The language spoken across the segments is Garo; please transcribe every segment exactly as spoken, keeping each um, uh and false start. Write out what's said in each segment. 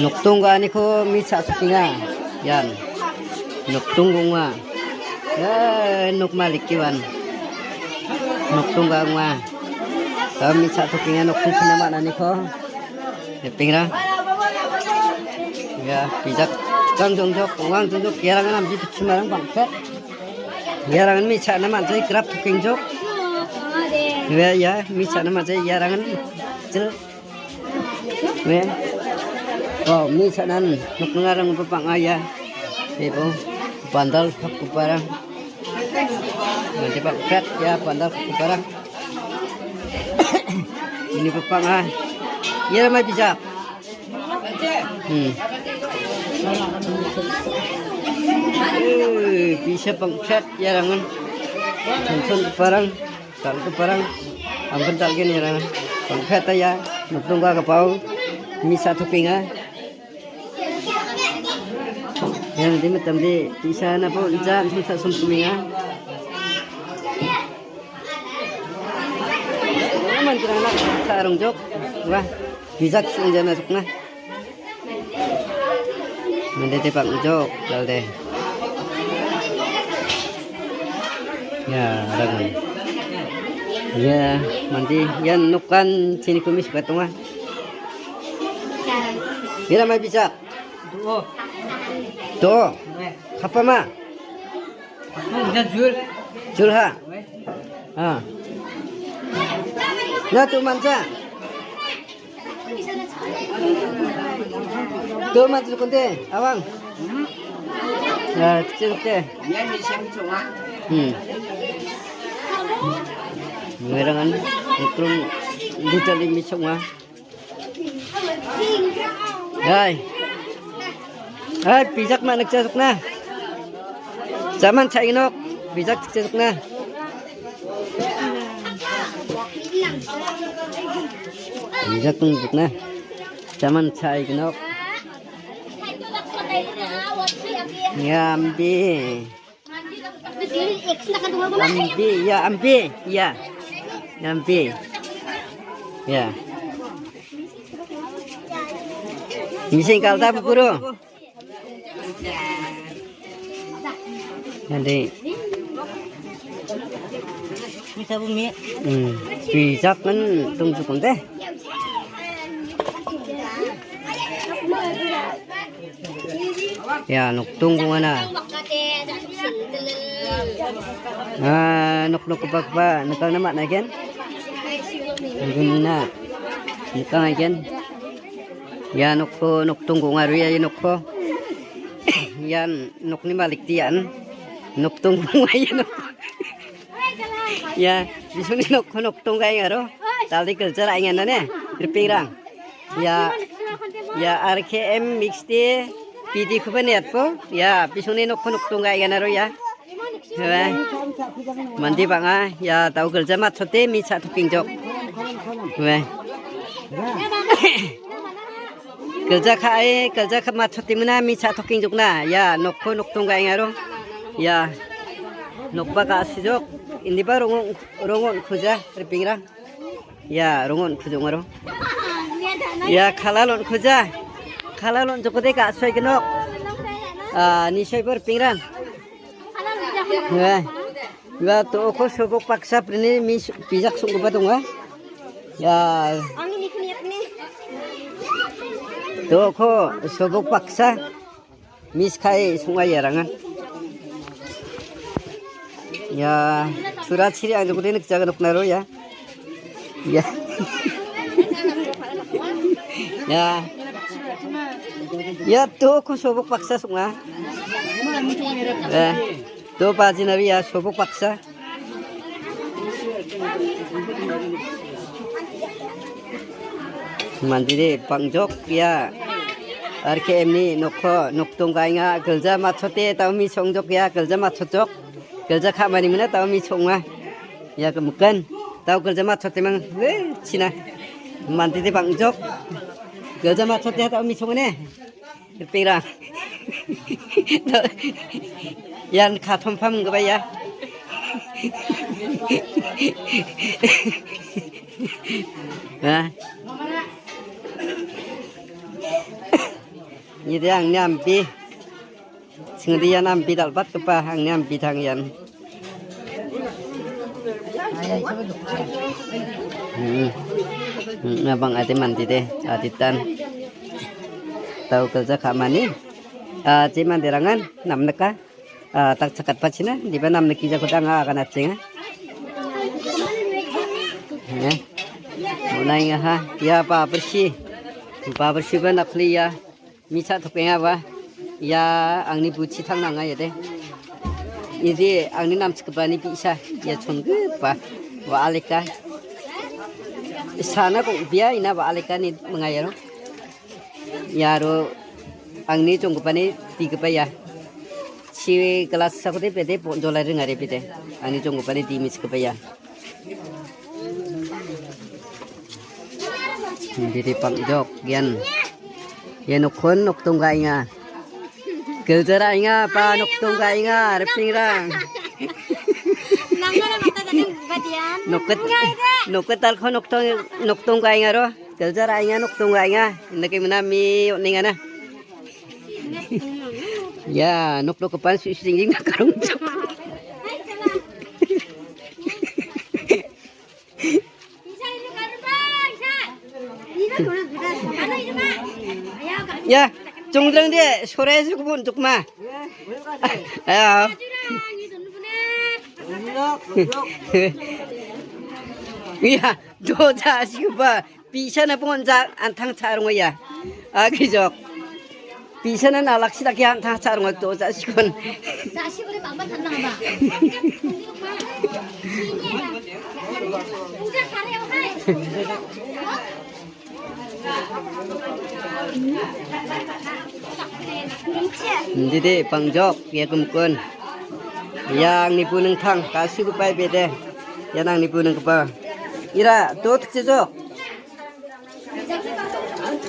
Nokdong ga·aniko mi cha·tokenga. Ian nokdong ong·a. Ia nok malikiwan nokdong ga ong·a. Ia mi cha·tokenga nokdong pina man·aniko. Ripengrang. Ia bijak jang jongjok, ong·ang jongjok, iarangan amji pitchimarang bang·kek. Iarangan mi cha·na man·jai grap tokengjok. Ia, ia mi cha·na man·jai iarangan jil. Ne? Oh, mi cha·nan nokningarangba bang·a ia. Ibo bandal pakgiparang. Mande bang·kek ia bandal pakgiparang. Iniba bang·a. Ia mai bijak. Hmm. Eh, bisa bang·kek iarangan. Tonchongiparang. Dal·giparang, angkon dal·gen iarang. Bang·keta ia, nokdong ga·gipao, mi cha·tokenga. Yang di mitamde, di sana po, ja, mi cha·sontokenga. Mandirang nak, sa·arongjok, wah, bijak sing jana jokna. Mande te bang·jok, dal·de. Ia, ragan. Ia, mande, ian nokan chini kumi suka tonga. Ia mai bijak. Do. Do. Kapama. Jul. Jul ha. Ha. Na tu mancha. Tu mancha kunde, awang. Ya, kecil ke. Hmm. Merangan, ikrum, dutali misong ah. Hai. Hai, bijak ma·nikjajokna. Jaman cha·enok, bijak tikjajokna. Bijak tikjajokna. Jaman cha·enok. Yambi. Ambi, ya, ambi, ya. Ambi. Ya. Mising kalta bukuru. Nanti. Hmm. Bijak kan tungsu konde. Ya, nokdong kongana. Ah, nok, nok, keba, keba, nikangna man·aigen. Nikangna. Nikangaigen. Ia nokko, nokdong konga ro ia, ia nokko. Ian nokni malik de ian. Nokdong konga ia nokko. Ia, bisongni nokko nokdong kaenga ro. Dal·de gilja ra·enga na ne, ripengrang. Ia, ia R K M mix de, P D koba niatpo. Ia, bisongni nokko nokdong kaenga na ro ia. Hewe. Mande bang·a, ia, dao gilja matchote, mi cha·tokengjok. Hewe. Gilja ka·e, gilja ka·, matchote mina mi cha·tokengjokna. Ia, nokko nokdong kaenga ro. Ia, nokba ka·sijok. Indiba rongo, rongo on·kuja, ripengrang. Ia, rongo on·kujok aro. Ia, kalal on·kuja. Kalal on·jokode ka·suai gnok. Ah, nisoiba ripengrang. Ia. Ia, to·oko sobok baksa prini mis bijak song·gipa donga. Ia. To·oko sobok baksa. Mis ka·e song·a iarangan. Ia, tura chiri anjokode nikjaga noknaro ia. Ia. Ia. Ia, to·oko sobok baksa song·a. Ia. To bajinari ia sobok baksa. Mandire bang·jok ia R K M ni nokko nokdong kaenga gilja matchote tao mi song·jok ia gilja matchotjok. Gilja ka·mani mina tao mi song·a. Ia gimikan tao gilja matchote mang we china. Mandire bang·jok. Gilja matchote tao mi song·a ne. Ripengrang. Ian katom pam gaba ia. Ha? Ide angni ampi. Singdi ian ampi dal·batgipa angni ampitang ian. Hmm. Hmm, abang ade mandi de, aditan. Tau kerja kamani. Ah, je manderangan namnika. Ah, tak cakatpachina, diba namnikija kota anga akan achinga. Ya. Mulai ngaha, ya, pa bersih. Pa bersih ba nakli ya. Misa tokenga ba. Ya, angni buchi tang nanga ya de. Idi angni namchikbani bisa. Ya, chonggipa. Wa alika. Sana kok bia ina wa alika ni mengayaro. Iaro angni chonggipani digipa ia. Chi gelas sakode pede bonjolai ringare pede. Angni chonggipani dimichgipa ia. Didi pangjok gian. Ia nokkon nokdong ga·enga. Gilja ra·enga, pa nokdong ga·enga, ripingrang. Nangara mata tadi buka dian. Noket, noket talko nokdong, nokdong ga·enga ro. Gilja ra·enga, nokdong ga·enga. Indake mena mi on·engana. Ya, nok nok kepan su singing karung. Ya, chongdrang de sore sukbun tukma. Ya. Iya, doja sikuba. Bisa na pun ja antang charung ya. Agi jok. Bisa na nalak sida ki antang charung to ja sikun. Didi pangjok ya kumkun. Yang nipu nengtang kasih kupai bede. Ya nang nipu nengkepa. Ira, to tikjejok.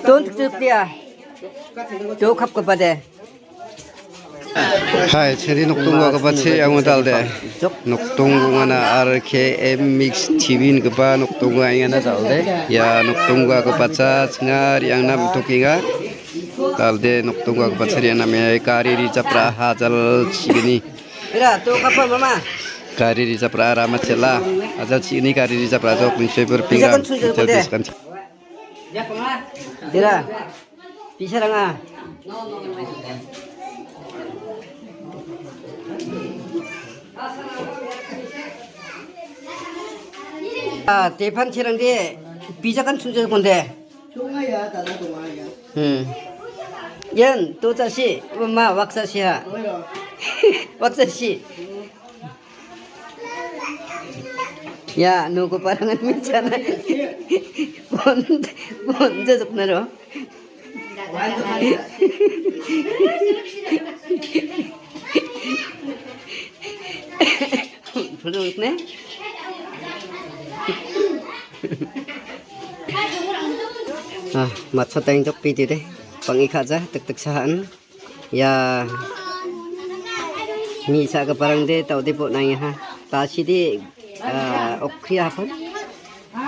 To tikjejok dia. To kap kepada. Hai, cheri nokdong ga kepa che ang talde. Nokdong gungana R K M Mix T V ni kepa nokdong ga ingana talde. Ya nokdong ga kepa cha chinga ri ang nam tokinga. Talde nokdong ga kepa cheri ang nam ya kari ri chapra hajal chigini. Ira, to kapa mama. Kari ri chapra rama chela. Hajal chigini kari ri chapra jok ni seper pinga. Ira, bisa ranga. Ah, tepan cherang de, bisa kan sunjai konde. Hmm. Yan, to chasi, ma, wak chasi ha. Wak chasi. Ya, nuko parangan mincana. Bon, bon, jajak naro. Puluk ne? Ah, matsa teng jok pidi de. Pangi kaja, tek tek sahan. Ya. Mi sa ke parang de, tau de po nai ha. Tasi de, ah, okri apa?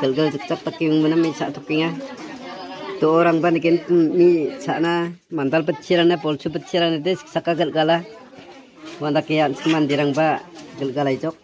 Gal gal jek jek paking mana mi sa tokinga. To orang ban ken mi sa na mandal pecirana, polsu pecirana de, saka gal gala. Wanda ke an seman dirang ba gal gala jok.